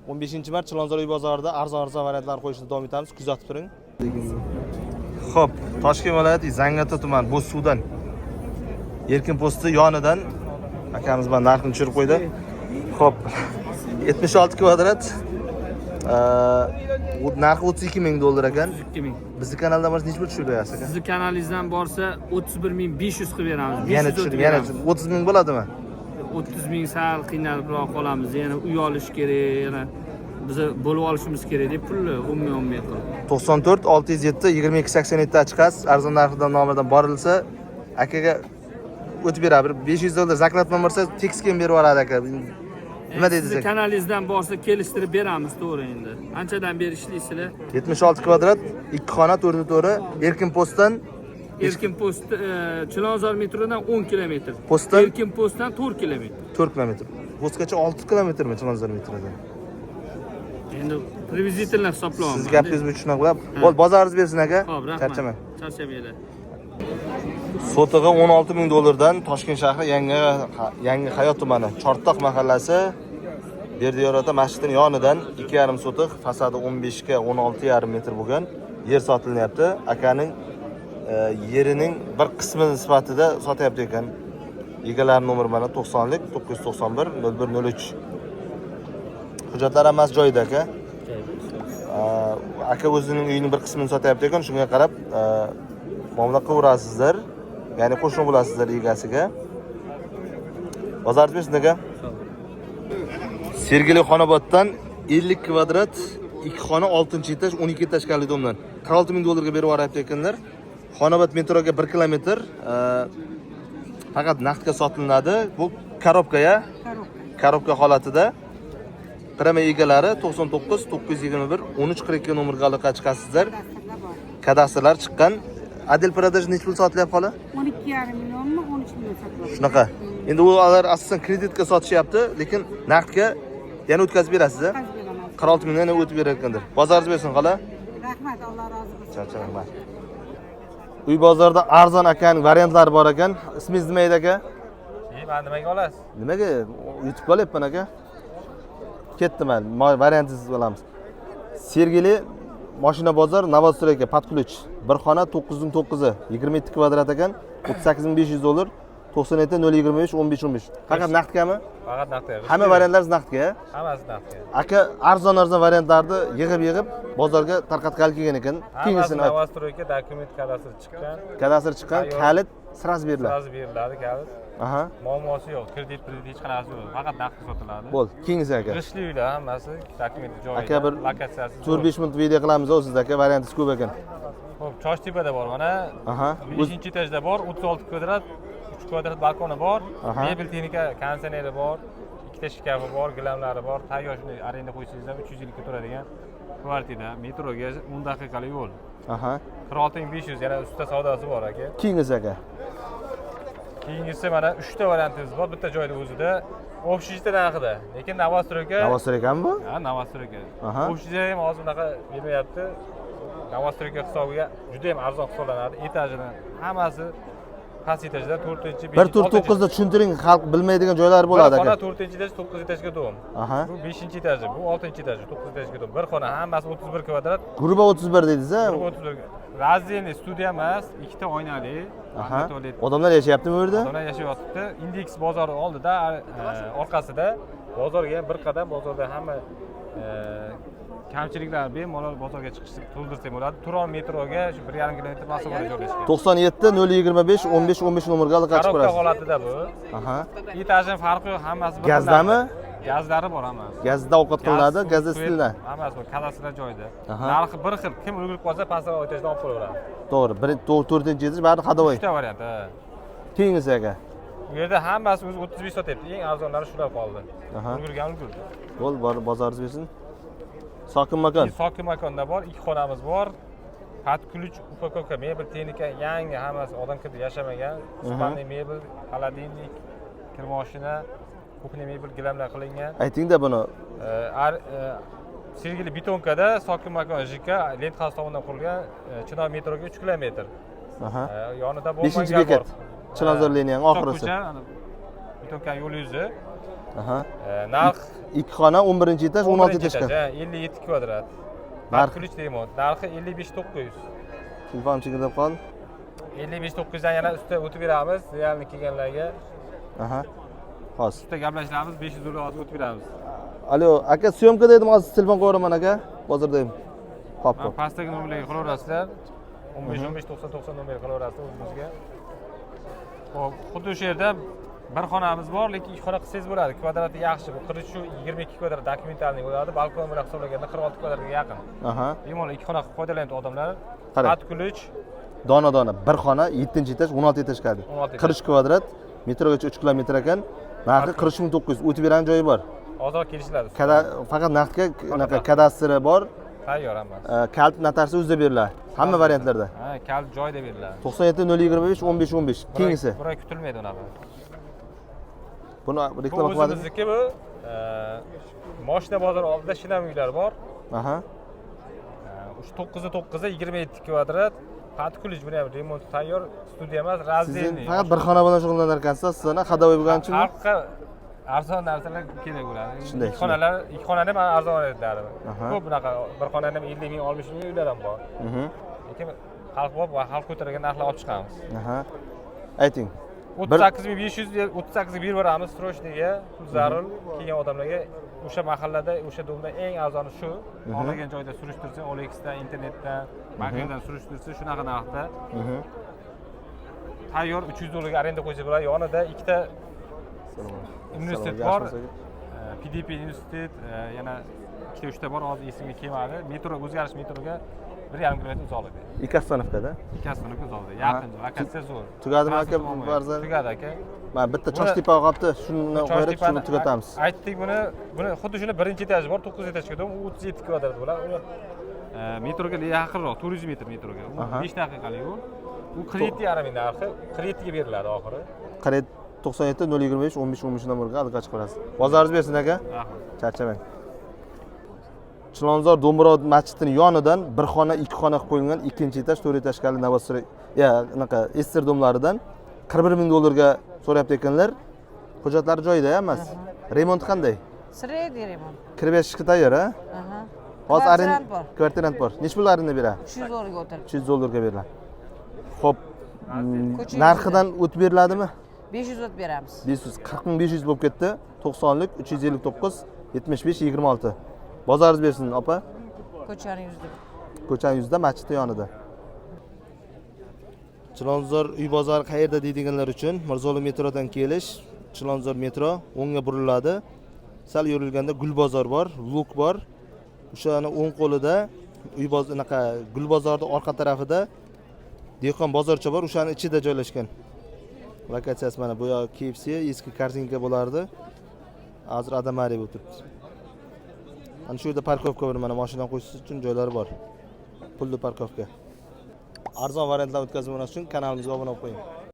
15 mart Chilonzor uy bozorida arzon arzon variantlar qo'yishni davom etamiz. Kuzatib turing. Xo'p, Toshkent viloyati Zangiota tumani Bo'zsuvdan Erkin posti yonidan akamiz mana narxini tushirib qo'ydi. Xo'p, 76 kvadrat, narxi 32 ming dollar ekan. 32 ming. Bizni kanaldan borsa, necha pul tushirib berasiz, aka? Sizni kanalingizdan borsa, 31 500 qilib beramiz. Yana 500 tushirib, o'tib yana beramiz. tushirib. 30 ming bo'ladimi? 30 ming sal qiynalibroq qolamiz. Yana uy olish kerak, yana biza bo'lib olishimiz kerak deb pulni 10 ming, 10 ming qilib. 94 607 22 87 chiqasiz. Arzon narxida nomidan borilsa, akaga o'tib beradi. Bir 500 dollar закладной bo'lsa, tekis ham berib yuboradi, aka. Nima deysiz, Sizni aka? kanalingizdan borsa, kelishtirib beramiz, to'g'ri endi. Anchadan beri ishlaysizlar. 76 kvadrat, ikki xona, to'rtta to'ri, Erkin postdan. Erkin post Chilonzor metrodan 10 kilometr. Postdan? Erkin postdan 4 kilometr. 4 kilometr. Postgacha 6 kilometrmi Chilonzor metrodan? Endi приблизительно hisoblayapman. Siz gapingiz bilan shunaqa bo'ladi. Bo'l, bozoringiz bersin, aka. Xo'p, rahmat. Charchamang. Charchamanglar. Sotig'i 16 ming dollardan Toshkent shahri Yangi Hayot tumani Chortoq mahallasi Berdiyor ota masjidining yonidan 2,5 sotix, fasadi 15 ga 16,5 metr bo'lgan yer sotilyapti. Akaning yerining bir qismi sifatida sotyapti ekan. Egalari nomeri mana 90lik 991 0103. Hujjatlar hammasi joyida, aka. Aka o'zining uyining bir qismini sotyapti ekan, shunga qarab muomala qilaverasizlar. Ya'ni qo'shni bo'lasizlar egasiga. Bozoringiz bersin, aka. Sergeli Xonoboddan 50 kvadrat, ikki xona, 6 etaj, 12 этажка li дом dan 46 ming dollarga berib yuboryapti ekanlar. Xonobod metroga 1 kilometr, faqat naqdga sotilinadi. Bu коробка ya? Коробка. Коробка holatida. Prama egalari 99 921 13 42 nomerga aloqa chiqasizlar. Kadastrlar bor. Kadastrlar chiqqan. Отдел продаж necha pul sotilyapti, xola? 12,5 millionmi, 13 million sotyapti. Shunaqa. Endi ular asosan kreditga sotishyapti, lekin naqdga yana o'tkazib berasiz, a? O'tkazib beraman. 46 mingdan yana o'tib berar ekandir. Bozoringiz bersin, xola. Rahmat, Alloh rozi bo'lsin. Charchamang. Uy bozorida arzon akaning variantlari bor ekan. Ismingiz nima edi, aka? Man nimaga olasiz? Nimaga? YouTube'ga olyapman, aka. Ketdi, mayli. Variantingizni olamiz. Sergeli moshina bozor, новостройка, под ключ. Bir xona, 9 ning 9, 27 kvadrat ekan, 38 500 dollar. 97 025 15 15. Faqat naqdgami? Faqat naqdga. Hamma variantlar naqdga. Hammasi naqdga. Aka arzon arzon variantlarni yig'ib yig'ib bozorga tarqatgani kelgan ekan. Hammasi Keyingisini ayt. Новостройка, документ, kadastr chiqqan. Kadastr chiqqan, Tayyor. Kalit сразу beriladi. Сразу beriladi kalit. Muammosi yo'q. Kredit, kredit hech qanaqasi yo'q. Faqat naqdga sotiladi. Bo'ldi. Keyingisi, aka. G'ishtli uylar hammasi, документ joyida. Aka, bir lokatsiyasi. 4-5 minut video qilamiz siz, aka, variantingiz ko'p ekan. Xo'p, Choshtepada bor mana. 5 etajda bor, 36 kvadrat, 3 kvadrat balkoni bor. Mebel, texnika, konditsioneri bor. Ikkita shkafi bor, gilamlari bor. Tayyor, shunday arenda qo'ysangiz ham 350 ga turadigan kvartira. Metroga 10 daqiqalik yo'l. 46 500, yana ustida savdosi bor, aka. Keyingisi, aka. Keyingisi mana uchta variantimiz bor bitta joyda o'zida. Общежитие narxida, lekin новостройка. Новостройка mi bu? Ha, новостройка. Общежитие ham hozir bunaqa bermayapti. Новостройка hisobiga juda ham arzon hisoblanadi. Etajini hammasi past etajda, to'rtinchi, Bir to'rt to'qqizda tushuntiring, xalq bilmaydigan joylari bo'ladi, Bir xona, aka. To'rtinchi etaj, to'qqiz etajga дом. Bu beshinchi etaji, bu oltinchi etaji, to'qqiz etajga дом. Bir xona, hammasi 31 kvadrat. Грубо 31 dedingiz, a? 31. Раздельный, studiya emas, ikkita oynali vanna, tualet. Odamlar yashayaptimi u yerda? Odamlar yashayotibdi. Indeks bozori oldida, orqasida, bozorga ham bir qadam. Bozorda hamma kamchiliklar bemalol bozorga chiqishib to'ldirsak bo'ladi. Turon metroga shu 1,5 kilometr masofada joylashgan. 97 025 15 15 nomerga aloqa chiqib Коробка ko'rasiz. Holatida bu. Etajning farqi yo'q, hammasi bir xil. Gazdami? Gazlari bor hammasi. Gazda ovqat qilinadi, Gaz, gazda suv, isitiladi. Hammasi bor, kadastrlar joyida. Narxi bir xil. Kim ulgurib qolsa, pastroq etajdan olib qo'yaveradi. To'g'ri, bir to'rtinchi etaj bari ходовой. Uchta variant, ha. Keyingisi, aka. Bu yerda hammasi o'zi 35 sotyapti. Eng arzonlari shular qoldi. Ulgurgan ulgurdi. Bo'l, bor, bozoringiz bersin. Sokin makon. Sokin makonda bor, ikki xonamiz bor. Под ключ, упаковка, mebel, texnika yangi hammasi, odam kirib yashamagan. Спальный mebel, холодильник, kir moshina, кухня mebel, gilamlar qilingan. Aytingda buni. Sergeli Betonkada Sokin makon ЖК, Lent House tomonidan qurilgan, Chinor metroga 3 kilometr. Yonida Beshinchi bo'lmagan bekat. bor. Chilonzor liniyaning Hisob oxirisi. ko'cha, ana, Betonkani yo'l yuzi. Aha. Narx 2 xona 11-etaj 16 etajga. Ha, 57 kvadrat. Narx? Ключ remont. Narxi 55 900. Telefon chingillab qoldi. 55 900 dan yana ustida o'tib beramiz, realni kelganlarga. Aha. Hozir. Ustida gaplashamiz, 500 dollar hozir o'tib beramiz. Alo, aka, съёмка da edim, hozir telefon qo'yaman aka. Bozordayim. Hop, Mana hop. pastdagi nomerlarga qilaverasizlar. 15 15 90 90 nomer qilaverasizlar o'zimizga. Xo'p, xuddi o'sha yerda bir xonamiz bor, lekin ikki xona qilsangiz bo'ladi. Kvadrati yaxshi. Bu 43 22 kvadrat документальный bo'ladi. Balkon bilan hisoblaganda 46 kvadratga yaqin. Aha. Bemalol ikki xona qilib foydalanyapti odamlar. Qarang. Под ключ. Dona dona bir xona 7-etaj 16 etajkadi. 16 etaj. 40 kvadrat, metrogacha 3 kilometr ekan. Narxi 40 900. O'tib bergan joyi bor. Ozroq kelishiladi. Faqat naqdga unaqa kadastri bor. Tayyor hammasi. Kalit notariusi o'zida beriladi. Hamma variantlarda. Ha, kalit joyida beriladi. 97 025 15 15. Keyingisi. Bir oy kutilmaydi unaqa. Buni Bu reklama qilmadim. o'zimizniki bu. Moshina bozori oldida shinam uylar bor. Aha. O'sha 9 9 27 kvadrat. Под ключ, buni ham remonti tayyor, studiya emas, Siz раздельный. faqat bir xona bilan shug'ullanar ekansiz, siz ana ходовой bo'lgani uchun. Xalqqa arzon narsalar kerak bo'ladi. Shunday, Ikki xonalar, ikki xonani ham arzon variantlari. Aha. Ko'p bunaqa bir xonani ham 50 ming, 60 ming uylar ham bor. Lekin xalq bor va xalq ko'targan narxlar olib chiqamiz. Aha. Ayting. Bir 38 500, 38 ga berib yuboramiz срочный ga, pul zarur kelgan odamlarga. O'sha mahallada, o'sha дом da eng arzoni shu. Xohlagan joyda surishtirsa, OLXdan, internetdan, maklerdan surishtirsa, shunaqa narxda. Tayyor 300 dollarga arenda qo'ysa bo'ladi. Yonida ikkita universitet bor. PDP universitet, yana ikkita uchta bor, hozir esimga kelmadi. Metro, o'zgarish metroga 1,5 kilometr uzoqlikda. Ikki остановка da. Ikki остановка uzoqda. Yaqin, lokatsiya zo'r. Tugadimi aka Transport bu muammo yo'q. arzon? Tugadi aka. Mana bitta Choshtepa qolibdi, shuni qo'yib, shuni tugatamiz. Aytdik buni, buni xuddi shuni birinchi etaji bor, 9 etajga дом, u 37 kvadrat bo'ladi. Uni metroga yaqinroq, 400 metr metroga. U 5 daqiqalik yo'l. U 47,5 ming narxi, 47 ga beriladi oxiri. 47 97 025 15 15 nomerga aloqa chiqarasiz. Bozoringiz bersin aka. Rahmat. Charchamang. Chilonzor Do'mbrod masjidining yonidan bir xona, ikki xona qilib qo'yilgan ikkinchi etaj, to'rt etajkali новострой, ya anaqa СССР дом laridan 41 ming dollarga so'rayapti ekanlar. Hujjatlari joyida hammasi. Remont qanday? Средний ремонт. Kirib yashashga tayyor, ha? Aha. Hozir Kvartirant bor. Kvartirant bor. Necha pul arenda beradi? 300 dollarga o'tirib. 300 dollarga beriladi. Xo'p, Ko'cha narxidan o'tib beriladimi? 500 o't beramiz. 500 40 500 bo'lib ketdi. 90lik 359 75 26. Bozoringiz bersin, opa. Ko'chaning yuzida. Ko'chaning yuzida, masjidning yonida. Chilonzor uy bozori qayerda deydiganlar uchun Mirzo Ulug' metrodan kelish, Chilonzor metro o'ngga buriladi. Sal yurilganda Gulbozor bor, Luk bor. O'shani o'ng qo'lida uy bozor, anaqa Gulbozorning orqa tarafida dehqon bozorcha bor, o'shani ichida joylashgan. Lokatsiyasi mana bu yoq KFC, eski Korzinka bo'lardi. Hozir Adamari bo'lib turibdi. Mana shu yerda парковка bor, mana mashina qo'yish uchun joylar bor. Pulli парковка. Arzon variantlar o'tkazib olish uchun kanalimizga obuna bo'lib qo'ying.